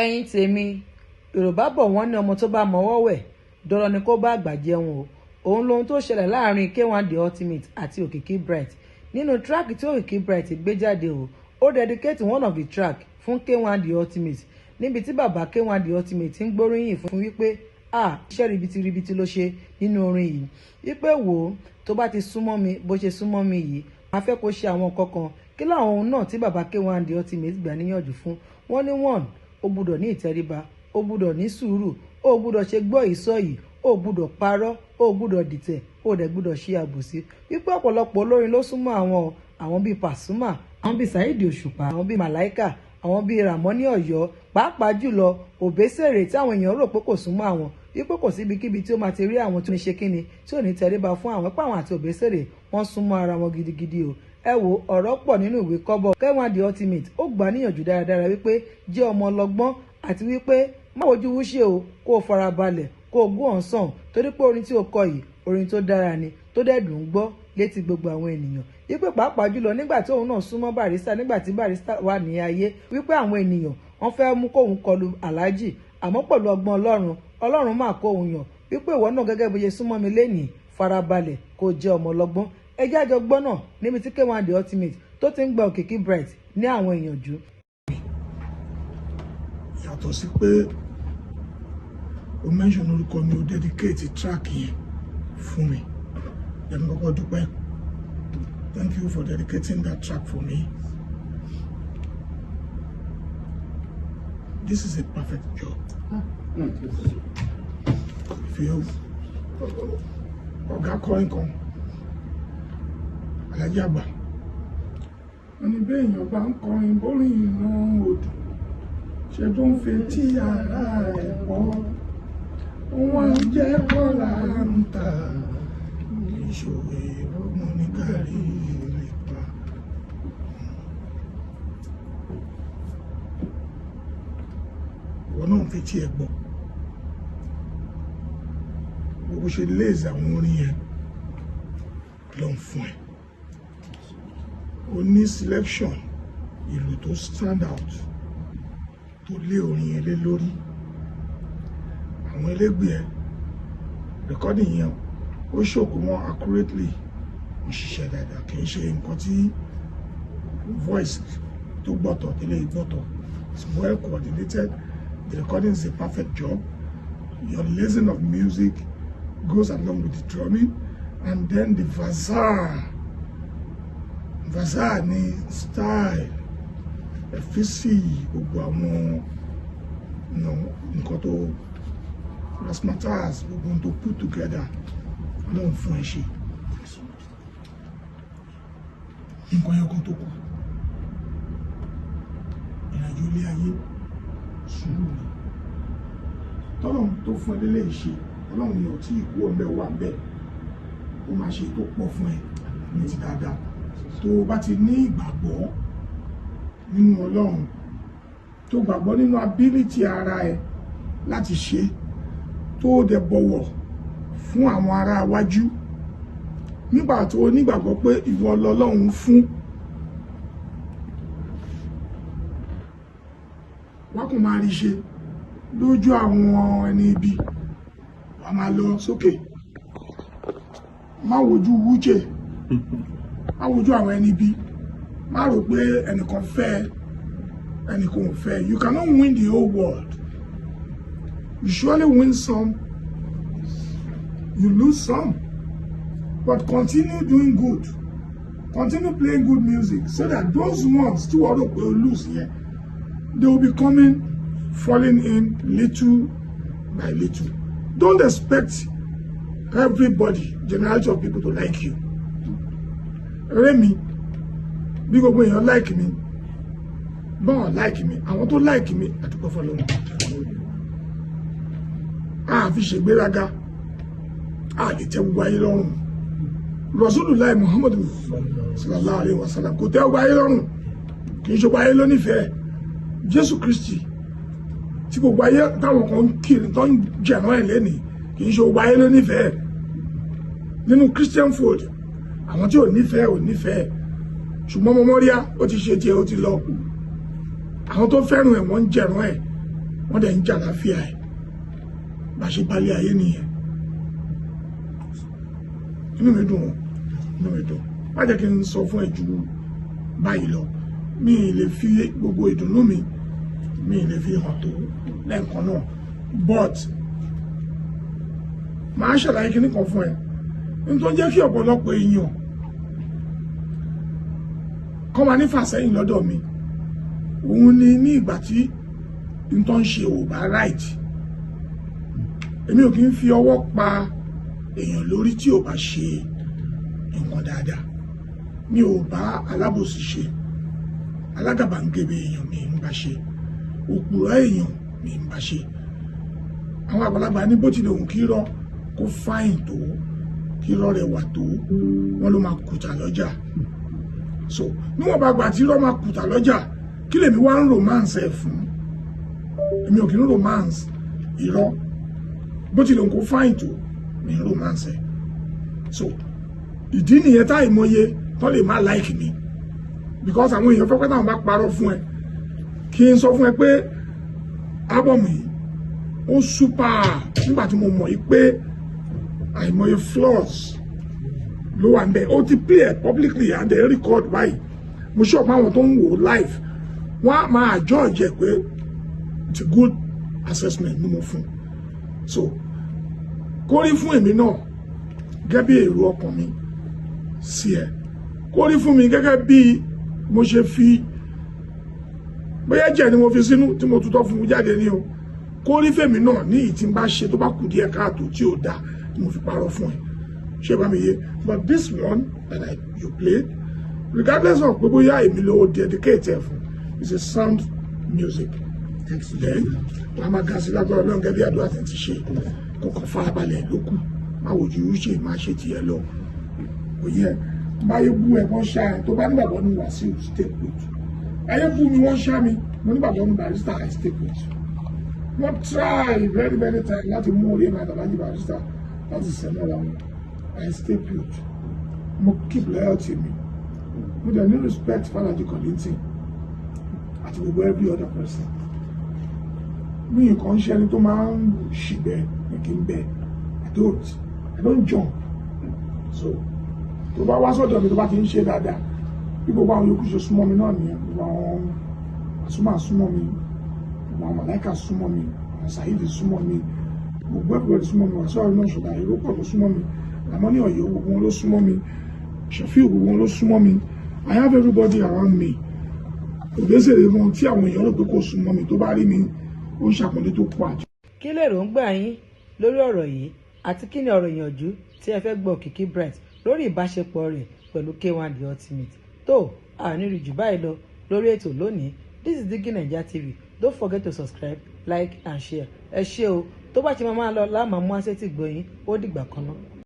Ẹ̀yin tèmi, Yorùbá bọ̀, wọ́n ní ọmọ tó bá mọwọ́ wẹ̀, dandan ni kó bá àgbà jẹun o. Òun lohun tó ṣẹlẹ̀ láàrin K1 The Ultimate àti Òkìkí Bright nínú track tí Òkìkí Bright gbé jáde o. Ó dedicate one of the track fún K1 The Ultimate, níbi tí bàbá K1 The Ultimate ń gbóríyìn fún wípé, ah, iṣẹ́ ribiti ló ṣe nínú orin yìí, wípé wò ó, tó bá ti súnmọ́ mi bó ṣe súnmọ́ mi yìí, máa fẹ́ kó ṣe àwọn nǹkan kan. Kí láwọn ohun náà tí bàbá K1 The Ultimate gbà níyànjú fún? Wọ́n ní one, ó gbúdọ̀ ní ìtẹríba, ó gbúdọ̀ ní sùúrù, ó gbúdọ̀ ṣe gbọ́ ìsọ yìí, ó gbúdọ̀ parọ́, ó gbúdọ̀ dìtẹ̀, ó dẹ̀ gbúdọ̀ ṣe àbòsí, wípé ọ̀pọ̀lọpọ̀ olórin ló súnmọ́ àwọn bíi Pasuma, àwọn bíi Saheed Òṣùpá, àwọn bíi Malaika, àwọn bíi Ramoni Ọ̀yọ́, pàápàá jùlọ Òbésèré, tí àwọn èèyàn rò pé kò súnmọ́ àwọn, wípé kò síbikíbi tí ó máa ti rí àwọn tó ní ṣe kíni tí ò ní tẹríba fún àwọn, pé àwọn àti Òbésèré, wọ́n súnmọ́ ara wọn gidigidi o. Ẹ wo, ọ̀rọ̀ pọ̀ nínú ìwé kọ́bọ̀. K1 The Ultimate, ó gbà níyànjú dáradára wípé jẹ́ ọmọ ọlọ́gbọ́n àti wípé má wojú wúṣe o, kó o farabalẹ̀, kó o gún ọ̀sán, torí pé orin tí o kọ yìí, orin tó dára ni, tó dẹ̀ dùn ún gbọ́ létí gbogbo àwọn ènìyàn, wípé pàápàá jùlọ nígbà tí òun náà súnmọ́ Barrister, nígbà tí Barrister wà ní ayé, wípé àwọn ènìyàn wọ́n fẹ́ mú kóun kọlu Alhaji, àmọ́ pẹ̀lú ọgbọ́n Ọlọ́run, Ọlọ́run máa kó òun yàn, wípé ìwọ náà, gẹ́gẹ́ bó ṣe súnmọ́ mi lénìí, farabalẹ̀, kó jẹ́ ọmọ ọlọ́gbọ́n. Ẹ jẹ́ àjọ gbọ́ náà níbi tí K1 The Ultimate tó ti ń gba Òkìkí Bright ní àwọn ìyànjú. Yàtọ̀ sí pé o mention orúkọ mi, o dedicate track yẹn fún mi, ẹ̀mí kọ́kọ́ dúpẹ́. Thank you for dedicating that track for me. This is a perfect job. If you ọ̀gá kọrin kan, Alhaji Àgbà, wọ́n ní bẹ́ẹ̀, èèyàn bá ń kọrin bórin iná odò ṣe tó ń fetí ara ẹ̀ pọ̀, wọ́n jẹ́ kọ́là ń tà, ìṣòwò ọmọ ní gàrí nípa. Ìwọ náà ń fetí ẹ̀ gbọ́ bó ṣe léèzì àwọn orin yẹn ló ń fún ẹ. O ní selection ìlú tó stand out tó lé orin yẹn lé lórí. Àwọn ẹlẹgbẹ́ ẹ, recording yẹn, ó ṣòkò wọn accurately, wọ́n ṣiṣẹ́ dáadáa. Kì í ṣe nǹkan tí voice tó gbọ́tọ̀ tẹ́lẹ̀ gbọ́tọ̀. It's well coordinated. The recording is a perfect job. Your listening of music goes along with the drumming, and then the vaza ni style ẹ̀físì, gbogbo àwọn nǹkan tó razzmatazz, gbogbo ohun tó put together, Ọlọ́run fún ẹ ṣe. Nǹkan yẹn kan tó kù, ìrìnàjò ilé ayé, sùúrù ni. Tọ́lọ́run tó fún ẹ lélẹ́yìí ṣe, Ọlọ́run ni ò tí ì kú ọ̀nbẹ wà bẹ́ẹ̀, ó máa ṣe tó pọ̀ fún ẹ ní ti dáadáa. Tó o bá ti ní ìgbàgbọ́ nínú Ọlọ́run, tó gbàgbọ́ nínú ability ara ẹ láti ṣe, tó o dẹ̀ bọ̀wọ̀ fún àwọn ará iwájú, nígbà tó o nígbàgbọ́ pé ìwọ lọ́lọ́run fún, wọ́n kò máa rí ṣe lójú àwọn ẹni ibi, wàá máa lọ sókè. Má wojú wújẹ, má wojú àwọn ẹni ibi, má rò pé ẹnìkan fẹ́, ẹnìkan ò fẹ́. You cannot win the whole world. You surely win some, you lose some, but continue doing good, continue playing good music, so that those ones tí wọ́n rò pé o lose yẹn, they will be coming, falling in little by little. Don't expect everybody, generality of people, to like you. Rẹ́mi, bí gbogbo èèyàn like mi, bọ́n like mi, àwọn tó like mi, àdúgbò fọlọ́run. A fi ṣègbéraga, a lè tẹ́ gbogbo ayé lọ́rùn. Rasulullah Muhammadu sallallahu alayhi wa sallam kò tẹ́ gbogbo ayé lọ́rùn, kì í ṣe gbogbo ayé ló nífẹ̀ẹ́. Jésù Kristi tí gbogbo ayé táwọn kan ń kiri tó ń jẹ̀rán ẹ̀ lẹ́nìí, kì í ṣe gbogbo ayé ló nífẹ̀ẹ́. Nínú Christian fold, àwọn tí ò nífẹ̀ẹ́ ò nífẹ̀ẹ́, ṣùgbọ́n mọ́mọ́ríà ó ti ṣe tiẹ̀, ó ti lọ. Àwọn tó fẹ́ràn ẹ̀, wọ́n ń jẹ̀rán ẹ̀. Wọ́n dẹ̀ ń jà láfíà ẹ̀. Bá ṣe balẹ̀ ayé nìyẹn. Inú mi dùn, inú mi dùn. Má jẹ́ kí n sọ fún ẹ ju báyìí lọ. Mi ì lè fi gbogbo ìdùnnú mi, mi ì lè fi hàn tó lẹ́ẹ̀kan náà, but màá ṣàlàyé kíní kan fún ẹ n tó ń jẹ́ kí ọ̀pọ̀lọpọ̀ èèyàn kọ́ máa ní fàsẹ́yìn lọ́dọ̀ mi. Òun ni ní ìgbà tí n tó ń ṣe ò bá right, èmi ò kí ń fi ọwọ́ pa èèyàn lórí tí ò bá ṣe nǹkan dáadáa. Mi ò bá alábòsí ṣe, alágàbàǹgebè èèyàn mi ń bá ṣe, òpùrọ́ èèyàn mi ń bá ṣe. Àwọn àgbàlagbà ní bó tilẹ̀ òun kí rọ́ kó fáìn tó, kí rọ́ rẹwà tó, wọ́n ló máa kùtà lọ́jà. So níwọ̀n bá gbà tí rọ́ máa kùtà lọ́jà, kí lèmi wá ń romance ẹ̀ fún? Èmi ò kí ń romance irọ́. Bó tilẹ̀ òun kó fáìn tó, mi ń romance ẹ̀. So ìdí nìyẹn tá ìmọye tán lè má like mi, because àwọn èèyàn fẹ́ pẹ́ táwọn bá parọ́ fún ẹ. Kí n sọ fún ẹ pé album yìí ó super, nígbà tí mo mọ̀ yìí pé àìmọye flaws ló wà níbẹ̀. Ó ti play it publicly and they record báyìí. Mo sure pé àwọn tó ń wò live, wọ́n á máa judge ẹ̀ pé it's a good assessment ni mo fún. So kó rí fún èmi náà gẹ́gẹ́ bí èrò ọkàn mi sí ẹ, kó rí fún mi gẹ́gẹ́ bí mo ṣe fi, bóyá jẹ́ ni mo fi sínú tí mo tutọ́ fún un jáde ní o. Kó rí fèmí náà ní ìtí n bá ṣe tó bá kù díẹ̀ káàtó tí ò dáa tí mo fi parọ́ fún ẹ. Ṣé bá mi yé? But this one that you played, regardless of pé bóyá èmi ló dedicate ẹ fún, is a sound music. Then wàá máa ga sí lágbára Ọlọ́run gẹ́gẹ́ bí àdúrà tí ń ti ṣe. Kó kàn farabalẹ̀ ló kù, má wojú ṣe, má ṣe tiẹ̀ lọ. Kò yẹ báyé bú ẹ, wọ́n ṣá ẹ. Tó bá nígbàgbọ́ ní Wàsíù, stay put. Ayé bú mi, wọ́n ṣá mi, mo nígbàgbọ́ ní Barrister, I stay put. Wọ́n try very many times láti mú orí ẹ̀mí àtàlájì Barrister láti sẹ́nu ra wọn. I stay put, mo keep loyalty mi, mo dẹ̀ ní respect f'Alhaji Kollington àti gbogbo every other person. Mi nǹkan ṣe ẹni tó máa ń ṣìgbẹ́ ní kí n bẹ. I don't jump. So tó bá wá sọ́dọ̀ mi, tó bá ti ń ṣe dáadáa, bí gbogbo àwọn yòókù ṣe súnmọ́ mi náà nìyẹn. Gbogbo àwọn àsúnmọ́ àsúnmọ́ mi, gbogbo àwọn màláìka súnmọ́ mi, àwọn Saheed súnmọ́ mi, gbogbo everybody súnmọ́ mi. Wàsíù Àrùn náà ṣọ̀dà èrò pọ̀ tó súnmọ́ mi, àmọ́ ní Ọ̀yọ́ gbogbo wọn ló súnmọ́ mi, Ṣàfíù gbogbo wọn ló súnmọ́ mi. I have everybody around me. Òbésèré wọn tí àwọn èèyàn rò pé kò súnmọ́ mi, tó bá rí mi, ó ń ṣàpọ́nlé tó pọ̀ àjọ. Kí lèròǹgbà yín lórí ọ̀rọ̀ yìí, àti kí ni ọ̀rọ̀ ìyànjú tí ẹ fẹ́ gbọ́ Òkìkí Bright lórí ìbáṣepọ̀ rẹ̀ pẹ̀lú K1 The Ultimate? Tó àní rí jù báyìí lọ lórí ètò lónìí. This is Digi Naija TV. Don't forget to subscribe, like and share. Ẹ ṣé o. Tó bá ti máa máa lọ láàmú àṣetì gbọ̀yìn. Ó dìgbà kan náà.